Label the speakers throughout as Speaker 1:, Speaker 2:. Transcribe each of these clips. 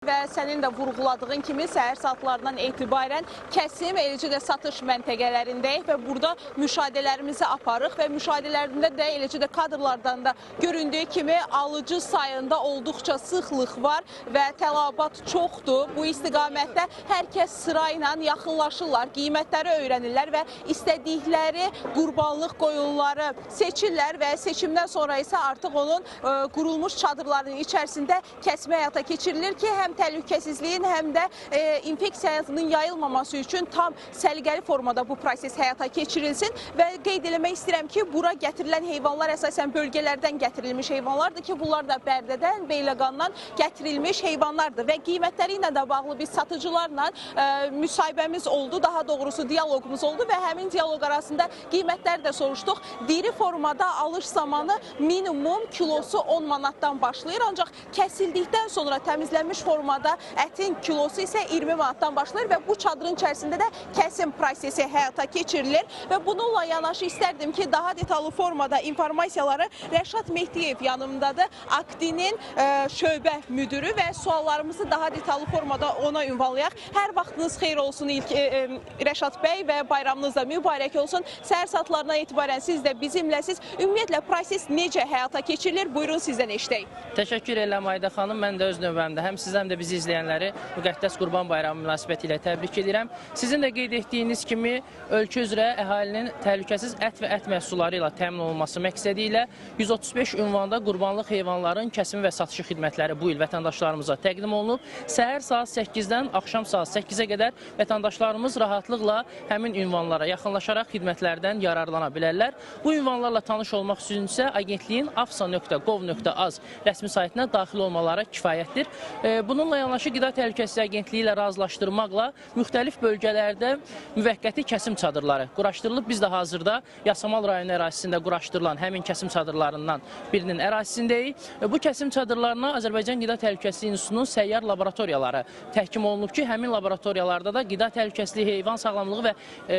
Speaker 1: Və sənin də vurğuladığın kimi səhər saatlarından etibarən kəsim, eləcə də satış məntəqələrindəyik və burada müşahidələrimizi aparırıq və müşahidələrində də eləcə də kadrlardan da göründüyü kimi alıcı sayında olduqca sıxlıq var və tələbat çoxdur. Bu istiqamətdə hər kəs sırayla yaxınlaşırlar, qiymətləri öyrənirlər və istədikləri qurbanlıq qoyunları seçirlər və seçimdən sonra isə artıq onun qurulmuş çadırların içərisində kəsmə həyata keçirilir ki, həm təhlükəsizliyin, həm də infeksiyanın yayılmaması üçün tam səliqəli formada bu proses həyata keçirilsin. Və qeyd eləmək istəyirəm ki, bura gətirilən heyvanlar əsasən bölgələrdən gətirilmiş heyvanlardır ki, bunlar da Bərdədən, Beyləqandan gətirilmiş heyvanlardır və qiymətləri ilə də bağlı biz satıcılarla müsahibəmiz oldu, daha doğrusu dialoqumuz oldu və həmin dialoq arasında qiymətləri də soruşduq. Diri formada alış zamanı minimum kilosu 10 manatdan başlayır, ancaq kəsildikdən sonra təmizlənmiş formada ətin kilosu isə 20 manatdan başlayır və bu çadırın içərisində də kəsim prosesi həyata keçirilir və bununla yanaşı istərdim ki, daha detallı formada informasiyaları Rəşad Mehdiyev yanımdadır, Akdinin şöbə müdürü və suallarımızı daha detallı formada ona ünvanlayaq. Hər vaxtınız xeyir olsun ilk Rəşad bəy və bayramınız da mübarək olsun. Səhər saatlarından etibarən siz də bizimləsiz. Ümumiyyətlə proses necə həyata keçirilir? Buyurun sizdən eşidək.
Speaker 2: Təşəkkür edirəm Ayda xanım. Mən də öz növbəmdə həm sizə həm də bizi izləyənləri müqəddəs Qurban Bayramı münasibəti ilə təbrik edirəm. Sizin də qeyd etdiyiniz kimi ölkə üzrə əhalinin təhlükəsiz ət və ət məhsulları ilə təmin olunması məqsədi ilə 135 ünvanda qurbanlıq heyvanların kəsimi və satışı xidmətləri bu il vətəndaşlarımıza təqdim olunub. Səhər saat 8-dən axşam saat 8-ə qədər vətəndaşlarımız rahatlıqla həmin ünvanlara yaxınlaşaraq xidmətlərdən yararlana bilərlər. Bu ünvanlarla tanış olmaq üçün isə agentliyin afsa.gov.az rəsmi saytına daxil olmaları kifayətdir. Bununla yanaşı Qida Təhlükəsizliyi Agentliyi ilə razılaşdırmaqla müxtəlif bölgələrdə müvəqqəti kəsim çadırları quraşdırılıb. Biz də hazırda Yasamal rayonu ərazisində quraşdırılan həmin kəsim çadırlarından birinin ərazisindəyik. Bu kəsim çadırlarına Azərbaycan Qida Təhlükəsizliyi İnstitutunun səyyar laboratoriyaları təhkim olunub ki, həmin laboratoriyalarda da qida təhlükəsizliyi, heyvan sağlamlığı və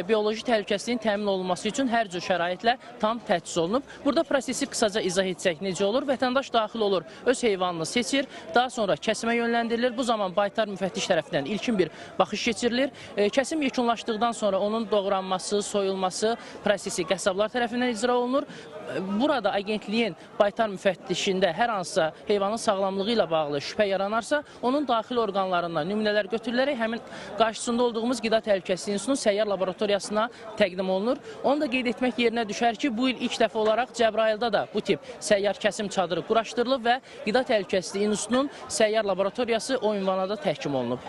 Speaker 2: bioloji təhlükəsizliyin təmin olunması üçün hər cür şəraitlə tam təchiz olunub. Burada prosesi qısaca izah etsək necə olur? Vətəndaş daxil olur, öz heyvanını seçir, daha sonra kəsimə yönləndirilir. Bu zaman baytar müfəttiş tərəfindən ilkin bir baxış keçirilir. Kəsim yekunlaşdıqdan sonra onun doğranması, soyulması prosesi qəssablar tərəfindən icra olunur. Burada agentliyin baytar müfəttişində hər hansısa heyvanın sağlamlığı ilə bağlı şübhə yaranarsa, onun daxili orqanlarından nümunələr götürülərək həmin qarşısında olduğumuz Qida Təhlükəsizliyi İnstitutunun səyyar laboratoriyasına təqdim olunur. Onu da qeyd etmək yerinə düşər ki, bu il ilk dəfə olaraq Cəbrayılda da bu tip səyyar kəsim çadırı quraşdırılıb və Qida Təhlükəsizliyi İnstitutunun səyyar laboratoriyası o ünvana da təhkim olunub.